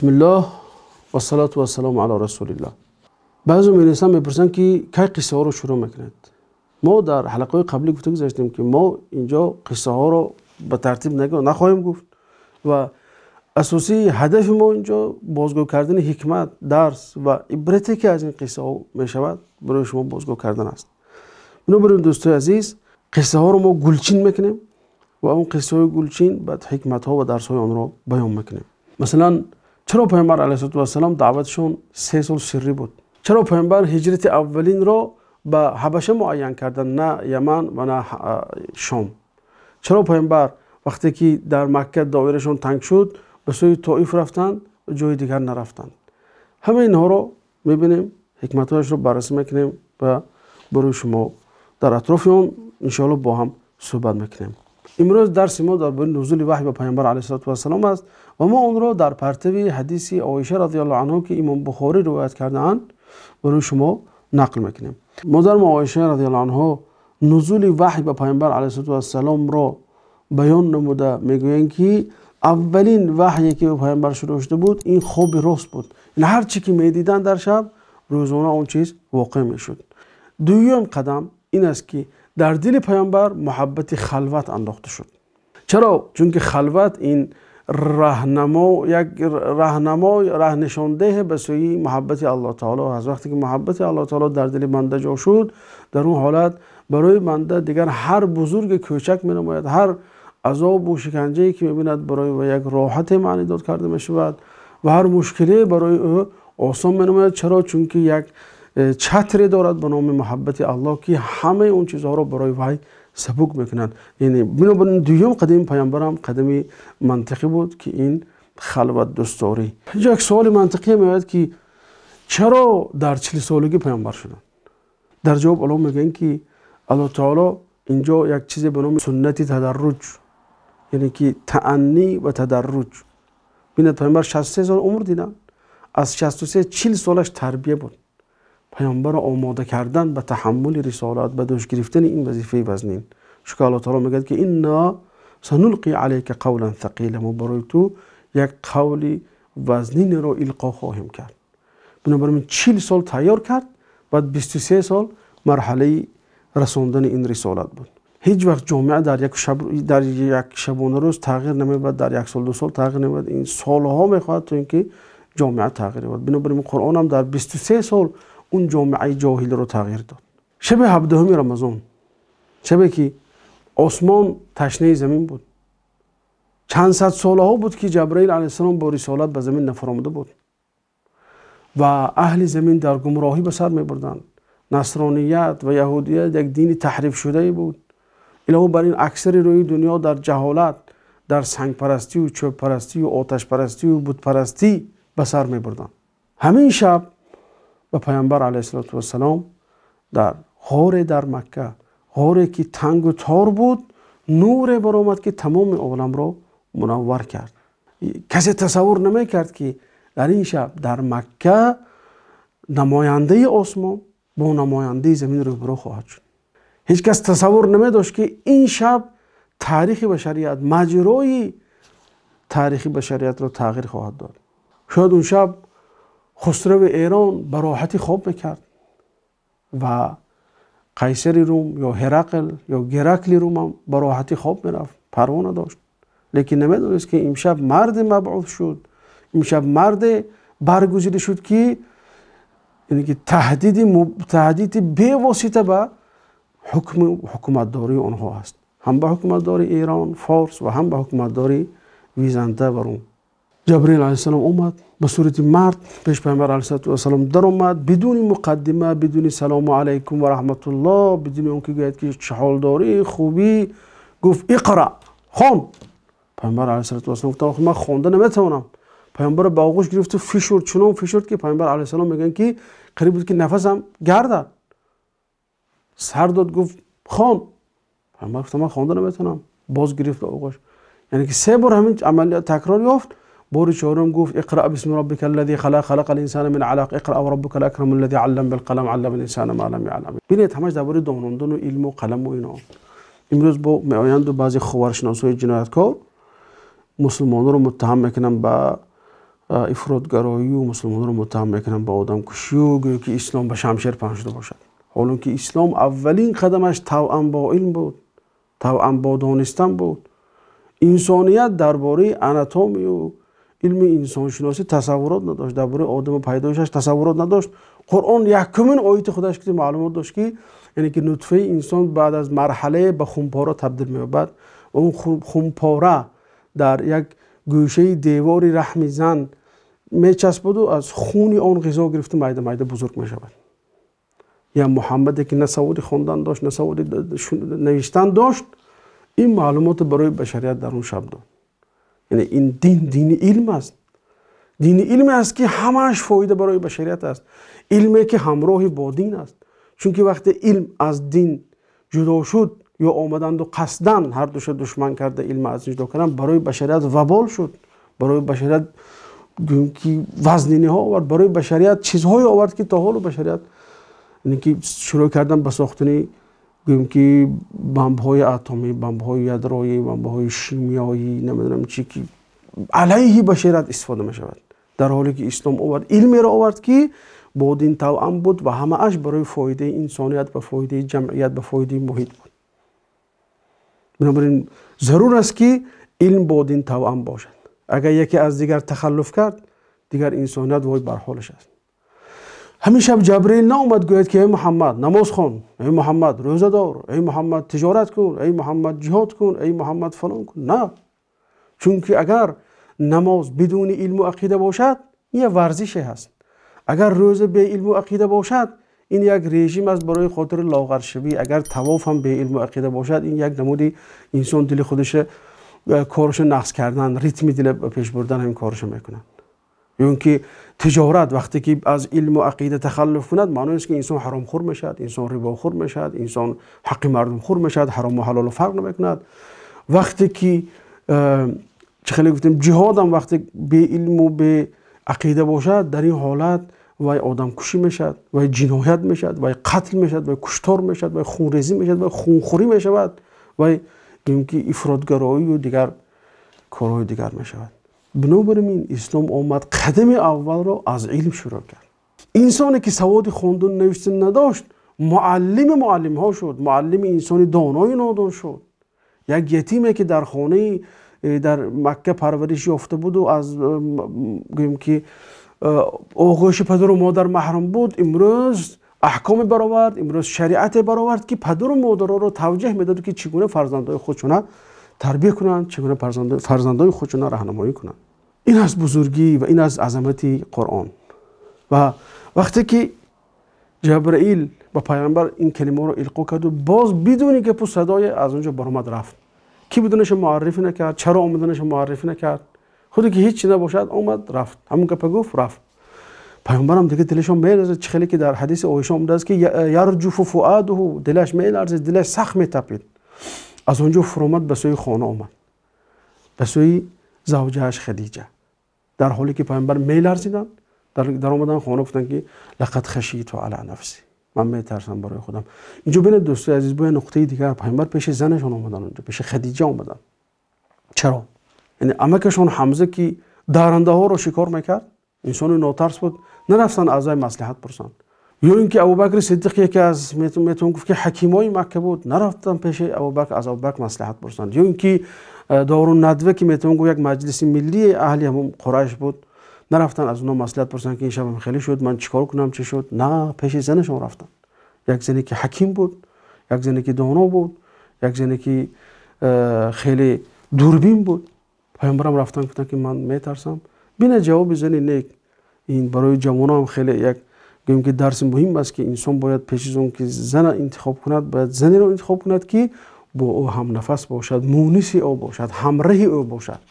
Бисмиллоҳ вассалоту вассалому ало расулиллоҳ. Баъзе менависанд, мепурсанд, ки кай қиссаҳоро шурӯъ мекунед? Мо дар ҳалқаҳои қаблӣ гуфта гузаштем, ки мо инҷо қиссаҳоро ба тартиб нахоҳем гуфт ва асосии ҳадафи мо инҷо бозгӯ кардани ҳикмат, дарс ва ибрате, ки аз ин қиссаҳо мешавад, барои шумо бозгӯ кардан аст. Бинобар ин, дӯстони азиз, қиссаҳоро мо гулчин мекунем ва он қиссаҳои гулчин баъд ҳикматҳо ва дарсҳои онро баён мекунем. Масалан, чаро Паёмбар алайҳиссалоту вассалом даъваташон 3 сол сирӣ буд? Чаро Паёмбар ҳиҷрати аввалинро ба Ҳабаша муайян карданд, на Яман ва на Шом? Чаро Паёмбар, вақте ки дар Макка доирашон танг шуд, ба сӯи Тоиф рафтанд ва ҷои дигар нарафтанд? Ҳамаи инҳоро мебинем, ҳикматҳояшро баррасӣ мекунем ва барои шумо дар атрофи он иншоалло бо ҳам суҳбат мекунем. Имрӯз дарси мо дар бораи нузули ваҳй ба Паёмбар алайҳиссалоту вассалом аст ва мо онро дар партави ҳадиси Оиша разияллоҳу анҳу, ки Имом Бухорӣ ривоят кардаанд, барои шумо нақл мекунем. Модари мо Оиша разияллоҳу анҳу нузули ваҳй ба Паёмбар алайҳиссалоту вассаломро баён намуда мегӯянд, ки аввалин ваҳйе, ки ба Паёмбар шурӯъ шуда буд, ин хоби рост буд. Ин ҳар чӣ ки медиданд дар шаб, рӯзона он чиз воқеъ мешуд. Дуюм қадам ин аст, ки дар дили Паёмбар муҳаббати халват андохта шуд. Чаро? Чунки халват ин раҳнамо, як раҳнамо, раҳнишондаҳ ба сӯи муҳаббати Аллоҳ таоло аст. Вақте ки муҳаббати Аллоҳ таоло дар дили банда ҷо шуд, дар он ҳолат барои банда дигар ҳар бузурги кӯчак менамояд, ҳар азобу шиканҷае, ки мебинад, барои ва як роҳате маънидод карда мешавад ва ҳар мушкиле барои ӯ осон менамояд. Чаро? Чунки як чатре дорад ба номи муҳаббати Аллоҳ, ки ҳамаи он чизҳоро барои вай сабук мекунад. Яъне, бинобар ин, дуюм қадами Паёмбарам қадами мантиқӣ буд, ки ин халват дӯстдорӣ. Инҷо як суоли мантиқӣ меояд, ки чаро дар 40 солагӣ паёмбар шуданд? Дар ҷавоб уламо мегӯянд, ки Аллоҳ таоло инҷо як чизе ба номи суннати тадарруҷ, яъне ки тааннӣ ва тадарруҷ. Бинед, Паёмбар 63 сол умр диданд. Аз 63, 40 солаш тарбия буд, Паёмбарро омода кардан ба таҳаммули рисолат, ба дӯш гирифтани ин вазифаи вазнин. Чунки Аллоҳ таоло мегӯяд, ки إنا سنلقي عليك قولا ثقيلا, мо барои ту як қавли вазнинеро илқо хоҳем кард. Бинобар ин, 40 сол тайёр кард, баъд 23 сол марҳалаи расондани ин рисолат буд. Ҳеҷ вақт ҷомеа дар як шаб, дар як шабона рӯз тағйир намеёбад, дар як сол, 2 сол тағйир намеёбад. Ин солҳо мехоҳад, то ин ки ҷомеа тағйир ёбад. Бинобар ин, Қуръонам дар 23 сол он ҷомеаи ҷоҳилиро тағйир дод. Шаби 17-уми Рамазон, шабе ки осмон ташнаи замин буд, чанд сад солаҳо буд, ки Ҷабраил алайҳиссалом бо рисолат ба замин нафаромада буд ва аҳли замин дар гумроҳӣ ба сар мебурданд. Насроният ва яҳудият як дини таҳрифшудае буд. Илова бар ин, аксари рӯи дунё дар ҷаҳолат, дар сангпарастию чӯбпарастию оташпарастию бутпарастӣ ба сар мебурданд. Ҳамин шаб ба Паёмбар алайҳиссалоту вассалом дар ғоре дар Макка, ғоре ки тангу тор буд, нуре баромад, ки тамоми оламро мунаввар кард. Касе тасаввур намекард, ки дар ин шаб дар Макка намояндаи осмон бо намояндаи замин рӯбарӯ хоҳад шуд. Ҳеҷ кас тасаввур намедошт, ки ин шаб таърихи башарият, маҷрои таърихи башариятро тағйир хоҳад дод. Шояд он шаб хусрави Эрон ба роҳатӣ хоб мекард ва қайсари Рум ё Ҳерақл ё Геракли Румам ба роҳатӣ хоб мерафт, парво надошт, лекин намедонист, ки имшаб марде мабъус шуд, имшаб марде баргузида шуд, ки ки таҳдиди бевосита ба ҳукми ҳукуматдории онҳо аст, ҳам ба ҳукуматдории Эрон, Форс ва ҳам ба ҳукуматдории Византа ва Рум. Ҷабраил алайҳиссалом омад, ба сурати мард пеш Паёмбар алайҳиссалоту вассалом даромад, бидуни муқаддима, бидуни салому алайкум ва раҳматуллоҳ, бидуни он ки гӯяд, ки чӣ ҳол дорӣ, хубӣ. Гуфт: «Иқра», хон. Паёмбар алайҳиссалоту вассалом гуфт: «Ман хонда наметавонам». Паёмбарро ба оғӯш гирифту фишурд, чунон фишурд, ки Паёмбар алайҳиссалом мегӯянд, ки қариб буд, ки нафасам гардад. Сар дод, гуфт: «Хон». Паёмбар гуфт: «Ман хонда наметавонам». Боз гирифт ба оғӯш, яъне ки се бор ҳамин амалият такрор ёфт. Бори чорум гуфт: «اقرأ باسم ربك الذي خلق، خلق الإنسان من علق، اقرأ وربك الأكرم الذي علم بالقلم، علم الإنسان ما لم يعلم». Бинед, ҳамаш дар бораи донондану илму қаламу ино. Имрӯз бо меоянду баъзе ховаршиносҳои ҷинояткор мусулмононро муттаҳам мекунанд ба ифротгароию мусулмонро муттаҳам мекунанд ба одамкушию, гӯё ки ислом ба шамшер паҳн шуда бошад. Ҳолон ки ислом аввалин қадамаш тавъам бо илм буд, тавъам бо донистан буд. Инсоният дар бораи анатомию илми инсоншиносӣ тасаввурот надошт, дар бораи одами пайдоишаш тасаввурот надошт. Қуръон якумин ояти худаш ки маълумот дошт, ки яъне ки нутфаи инсон баъд аз марҳалае ба хунпора табдил меёбад ва он хунпора дар як гӯшаи девори раҳми зан мечаспаду аз хуни он ғизо гирифта майда майда бузург мешавад. Я Муҳаммаде ки на саводи хондан дошт, на саводи навиштан дошт, ин маълумотро барои башарият дар он шаб дод. Яъне ин дин дини илм аст, дини илме аст, ки ҳамааш фоида барои башарият аст, илме ки ҳамроҳи бо дин аст. Чунки вақте илм аз дин ҷудо шуд ё омаданду қасдан ҳар душа душман карда илм аз дин ҷудо кардан, барои башарият вабол шуд, барои башарият ки вазниниҳо овард, барои башарият чизҳое овард, ки то ҳолу башарият ки шурӯъ кардан ба сохтани, гӯем ки, бомбҳои атомӣ, бомбҳои ядроӣ, бомбҳои шимиёӣ, намедонам чи, ки алайҳи башарият истифода мешавад. Дар ҳоле ки ислом овард илмеро овард, ки бо дин тавъам буд ва ҳамааш барои фоидаи инсоният, ба фоидаи ҷамъият, ба фоидаи муҳит буд. Бинобар ин зарур аст, ки илм бо дин тавъам бошад. Агар яке аз дигар тахаллуф кард, дигар инсоният вой бар ҳолаш аст. Ҳамин шаб Ҷабраил наомад гӯяд, ки эй Муҳаммад, намоз хон, эй Муҳаммад, рӯза дор, эй Муҳаммад, тиҷорат кун, эй Муҳаммад, ҷиҳод кун, эй Муҳаммад, фалон кун. На, чунки агар намоз бидуни илму ақида бошад, ин як варзише ҳаст. Агар рӯза бе илму ақида бошад, ин як режим аст барои хотири лоғаршавӣ. Агар тавоф ҳам бе илму ақида бошад, ин як намуди инсон дили худаша корашо нақс кардан, ритми дила ба пеш бурдан ҳамин корашо мекунад. Ё ин ки тиҷорат вақте ки аз илму ақида тахаллуф кунад, маъно нест, ки инсон ҳаромхӯр мешавад, инсон рибохӯр мешавад, инсон ҳаққи мардумхӯр мешавад, ҳарому ҳалолу фарқ намекунад. Вақте ки чӣ хеле гуфтем, ҷиҳодам вақте бе илму бе ақида бошад, дар ин ҳолат вай одамкушӣ мешавад, вай ҷиноят мешавад, вай қатл мешавад, вай куштор мешавад, вай хунрезӣ мешавад, вай хунхӯрӣ мешавад, вай гӯем ки ифротгароию дигар корҳои дигар мешавад. Бинобар ин ислом омад, қадами аввалро аз илм шурӯъ кард. Инсоне ки саводи хондану навиштан надошт, муаллими муаллимҳо шуд, муаллими инсони донои нодон шуд. Як ятиме ки дар хонаи дар Макка парвариш ёфта буду аз, гӯем ки, оғӯши падару модар маҳрум буд, имрӯз аҳкоме баровард, имрӯз шариате баровард, ки падару модароро тавҷеҳ медод, ки чӣ гуна фарзандҳои худшона тарбия кунанд, чӣ гуна фарзандҳои худшона раҳнамоӣ кунанд. Ин аст бузургӣ ва ин аст азамати Қуръон. Ва вақте ки Ҷабраил ба пайғамбар ин калимаро илқо карду, боз бидуни гапу садое аз он ҷо баромад, рафт. Ки буданаша муаррифӣ накард, чаро омаданаша муаррифӣ накард. Худе ки ҳеҷ чи набошад, омад, рафт, ҳамон гапа гуфт, рафт. Пайғамбарам дига дилашон меларзад, чӣ хеле ки дар ҳадиси Оиша омадааст, ки ярҷуфу фуадуҳу, дилаш меларзид, дилаш сахт метапид. Аз он ҷо фуромад, ба сӯи хона омад, ба сӯи завҷааш Хадиҷа. Дар ҳоле ки пайғамбар меларзиданд, дар омадан хона, гуфтанд, ки лақад хашиту ала нафси, ман метарсам барои худам. Инҷо бинед, дӯстои азиз, бо як нуқтаи дигар: пайғамбар пеши занашон омадан, онҷо пеши Хадиҷа омадан. Чаро? Яъне амакашон Ҳамза, ки дарандаҳоро шикор мекард, инсони нотарс буд, нарафтанд аз вай маслиҳат пурсанд. Ё ин ки Абубакри Сиддиқ, яке аз, метавон гуфт, ки ҳакимои Макка буд, нарафтанд пеши Абубакр, аз Абубакр маслиҳат пурсанд. Ё ин ки Дору Надва, ки метавон гуфт як маҷлиси миллии аҳли ҳамон Қурайш буд, нарафтанд аз онҳо маслиҳат пурсанд, ки ин шабам хеле шуд, ман чӣ кор кунам, чӣ шуд. На, пеши занашон рафтанд, як зане ки ҳаким буд, як зане ки доно буд, як зане ки хеле дурбин буд. Пайғамбарам рафтанд, гуфтанд, ки ман метарсам. Бина ҷавоби зани нек. Ин барои ҷавонам хеле як, гӯем ки, дарси муҳим аст, ки инсон бояд пеш аз он ки зана интихоб кунад, бояд занеро интихоб кунад, ки бо ӯ ҳамнафас бошад, муниси ӯ бошад, ҳамраҳи ӯ бошад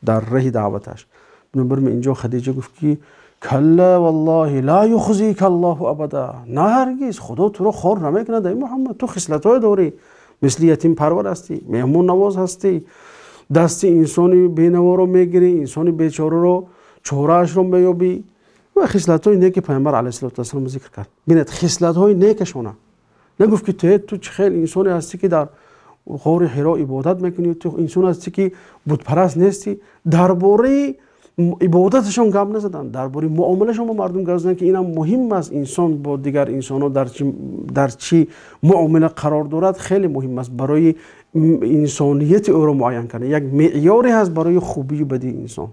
дар раҳи даъваташ. Бинобар ин инҷо Хадиҷа гуфт, ки калла валлоҳи ла юхзика Аллоҳу абада, на, ҳаргиз Худо туро хор намекунад, эй Муҳаммад. Ту хислатҳое дорӣ, мисли ятимпарвар ҳастӣ, меҳмоннавоз ҳастӣ, дасти инсони бенаворо мегирӣ, инсони бечораро чораашро меёбӣ. Ва хислатҳои неки пайғамбар алайҳиссалоту вассалом зикр кард. Бинед, хислатҳои некашона нагуфт, ки ту чӣ хел инсоне ҳастӣ, ки дар ғори Ҳиро ибодат мекунӣ, ту инсон ҳастӣ, ки бутпараст нестӣ. Дар бораи ибодаташон гап назаданд, дар бораи муомилашон бо мардум гап заданд, ки инам муҳим аст. Инсон бо дигар инсонҳо дар чӣ муомила қарор дорад, хеле муҳим аст барои инсонияти ӯро муайян кардан. Як меъёре ҳаст барои хубию бадии инсон.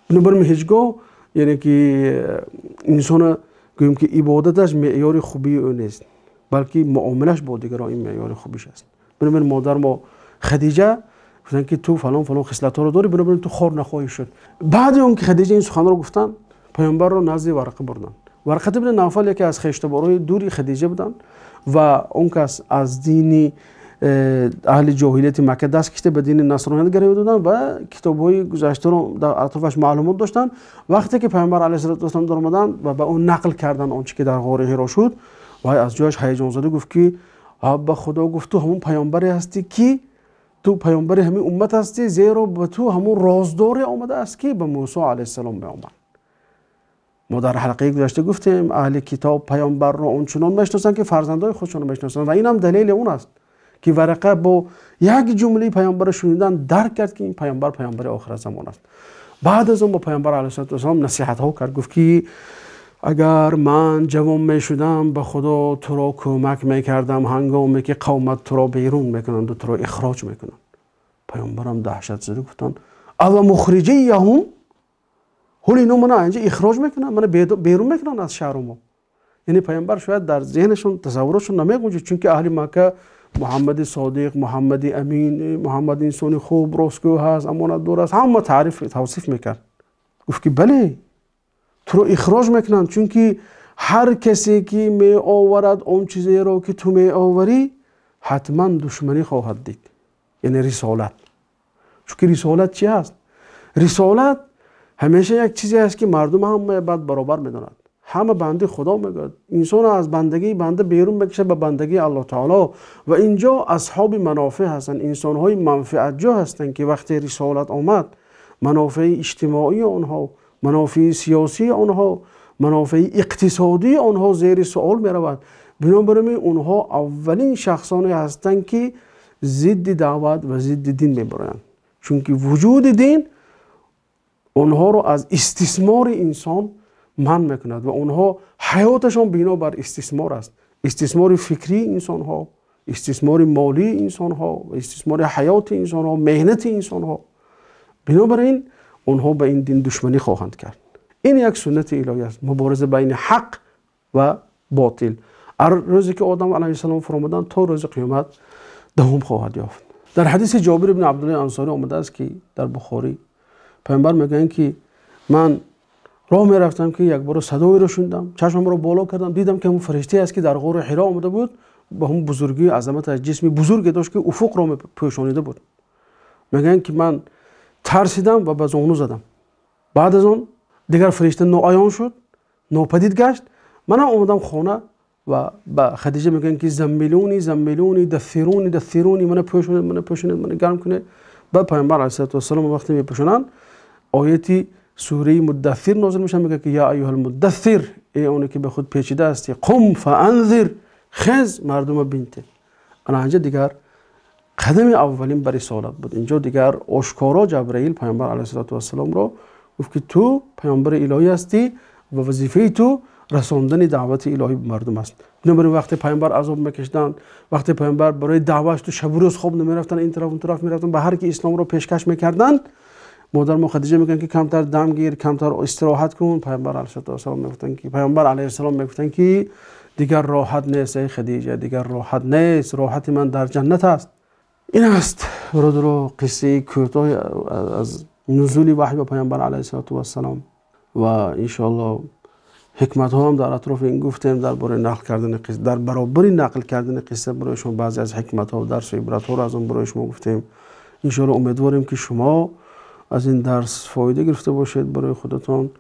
Бинобар ин ҳеҷгоҳ яъне ки инсон гӯем ки ибодаташ меъёри хубии ӯ нест, балки муомилаш бо дигарон ин меъёри хубиш аст. Бинобар ин модари мо Хадиҷа гуфтанд, ки ту фалон фалон хислатҳоро дорӣ, бинобар ин ту хор нахоҳӣ шуд. Баъди он ки Хадиҷа ин суханро гуфтанд, паёмбарро назди Варақа бурданд. Варақа ибни Навфал яке аз хештаборҳои дури Хадиҷа буданд ва он кас аз дини аҳли ҷоҳилияти Макка даст кашида ба дини насроният гаравӣ доданд ва китобҳои гузаштаро дар атрофаш маълумот доштанд. Вақте ки паёмбар алайҳиссалоту вассалом даромаданд ва ба ӯ нақл карданд он чӣ ки дар ғори Ҳиро шуд, вай аз ҷояш ҳаяҷонзада гуфт, ки ба Худо гуфт, ту ҳамон паёмбаре ҳастӣ ки ту паёмбари ҳамин уммат ҳастӣ, зеро ба ту ҳамон роздоре омадааст ки ба Мусо алайҳиссалом меомад. Мо дар ҳалқаи гузашта гуфтем, аҳли китоб паёмбарро ончунон мешиносанд ки фарзандои худшонро мешиносанд ва инам далели он аст ки Варақа бо як ҷумлаи паёмбарро шунидан дарк кард, ки ин паёмбар паёмбари охиратзамон аст. Баъд аз он ба паёмбар алайҳиссалоту вассалом насиҳатҳо кард, гуфт ки агар ман ҷавон мешудам, ба Худо туро кӯмак мекардам ҳангоме ки қавмат туро берун мекунанд ва туро ихроҷ мекунанд. Паёмбарам даҳшатзада гуфтанд, ава мухриҷияҳум, ҳол ино мана инҷа ихроҷ мекунанд, мана берун мекунанд аз шаҳри мо. Яъне паёмбар шояд дар зеҳнашон тасаввуротшон намегунҷид, чунки аҳли Макка Муҳаммади Содиқ, Муҳаммади Амин, Муҳаммад инсони хуб, ростгӯ ҳаст, амонатдор аст, ҳама таъриф тавсиф мекард. Гуфт ки бале, туро ихроҷ мекунанд, чунки ҳар касе ки меоварад он чизеро ки ту меоварӣ, ҳатман душманӣ хоҳад дид. Яъне рисолат. Чунки рисолат чи ҳаст? Рисолат ҳамеша як чизе аст ки мардум ҳама бад баробар медонад. Ҳама банди Худо мегӯяд. Инсон аз бандагии банда берун мекашад ба бандагии Аллоҳ таоло. Ва инҷо асҳоби манофеъ ҳастанд, инсонҳои манфиатҷӯ ҳастанд ки вақте рисолат омад, манофеи иҷтимоии онҳо, манофеи сиёсии онҳо, манофеи иқтисодии онҳо зери суол меравад. Бинобар ин онҳо аввалин шахсоне ҳастанд ки зидди даъват ва зидди дин мебароянд. Чунки вуҷуди дин онҳоро аз истисмори инсон манъ мекунад ва онҳо ҳаёташон бино бар истисмор аст. Истисмори фикрии инсонҳо, истисмори молии инсонҳо, истисмори ҳаёти инсонҳо, меҳнати инсонҳо. Бинобар ин онҳо ба ин дин душманӣ хоҳанд кард. Ин як суннати илоҳӣ аст, мубориза байни ҳақ ва ботил. Ҳар рӯзе ки Одам алайҳиссалом фуромаданд то рӯзи қиёмат давом хоҳад ёфт. Дар ҳадиси Ҷобир ибни Абдуллоҳи Ансорӣ омадааст ки дар Бухорӣ паёмбар мегӯянд ки ман роҳ мерафтам ки якбора садоеро шунидам, чашмамро боло кардам, дидам ки ҳамон фариштае аст ки дар ғори Ҳиро омада буд, ба ҳамон бузургии азаматаш ҷисми бузурге дошт ки уфуқро пӯшонида буд. Мегӯянд ки ман тарсидам ва ба зону задам. Баъд аз он дигар фаришта ноаён шуд, нопадид гашт. Манам омадам хона ва ба Хадиҷа мегӯянд ки заммилуни, заммилуни, даффируни, даффируни, мана пӯшонед, мана пӯшонед, мана гарм кунед. Баъд паёмбар алайҳиссалоту вассалом вақте мепӯшонанд, ояти сураи Муддаффир нозил мешавад, мегӯяд ки я айюҳал муддаффир, эй оне ки ба худ печида ҳастӣ, қум фаанзир, хез мардума бинте. Ана инҷа дигар қадами аввалин ба рисолат буд. Инҷо дигар ошкоро Ҷабраил паёмбар алайҳиссалоту вассаломро гуфт ки ту паёмбари илоҳӣ ҳастӣ ва вазифаи ту расондани даъвати илоҳӣ ба мардум аст. Бинобар ин вақте паёмбар азоб мекашиданд, вақте паёмбар барои даъваш ту шабу рӯз хоб намерафтанд, ин тараф он тараф мерафтанд, ба ҳар ки исломро пешкаш мекарданд, модари мо Хадиҷа мегӯянд ки камтар дам гир, камтар истироҳат кун. Паёмбар алайҳиссалоту вассалом мегуфтанд ки паёмбар алайҳиссалом мегуфтанд ки дигар роҳат нест эй Хадиҷа, дигар роҳат нест, роҳати ман дар ҷаннат аст. Ин аст бародаро қиссаи кӯтоҳ аз нузули ваҳй ба паёмбар алайҳиссалоту вассалом ва иншоаллоҳ ҳикматҳо ҳам дар атрофи ин гуфтем, дар бораи нақл кардани қисса, дар баробари нақл кардани қисса барои шумо баъзе аз ҳикматҳо, дарсу ибратҳоро аз он барои шумо гуфтем. Иншоаллоҳ умедворем ки шумо аз ин дарс фоида гирифта бошед барои худатон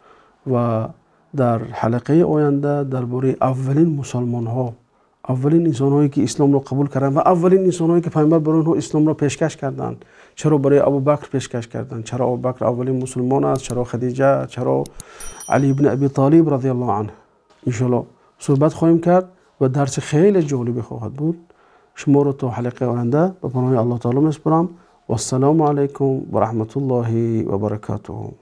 ва дар ҳалқаи оянда дар бораи аввалин мусалмонҳо, аввалин инсонҳое ки исломро қабул карданд ва аввалин инсонҳое ки паёмбар барои онҳо исломро пешкаш карданд, чаро барои Абубакр пешкаш карданд, чаро Абубакр аввалин мусулмон аст, чаро Хадиҷа, чаро Али ибни Аби Толиб радиаллоҳу анҳу. Иншоаллоҳ суҳбат хоҳем кард ва дарси хеле ҷолибе хоҳад буд. Шуморо то ҳалқаи оянда ба паноҳи Аллоҳ таоло месупорам. Вассалому алайкум ва раҳматуллоҳи ва баракатуҳу.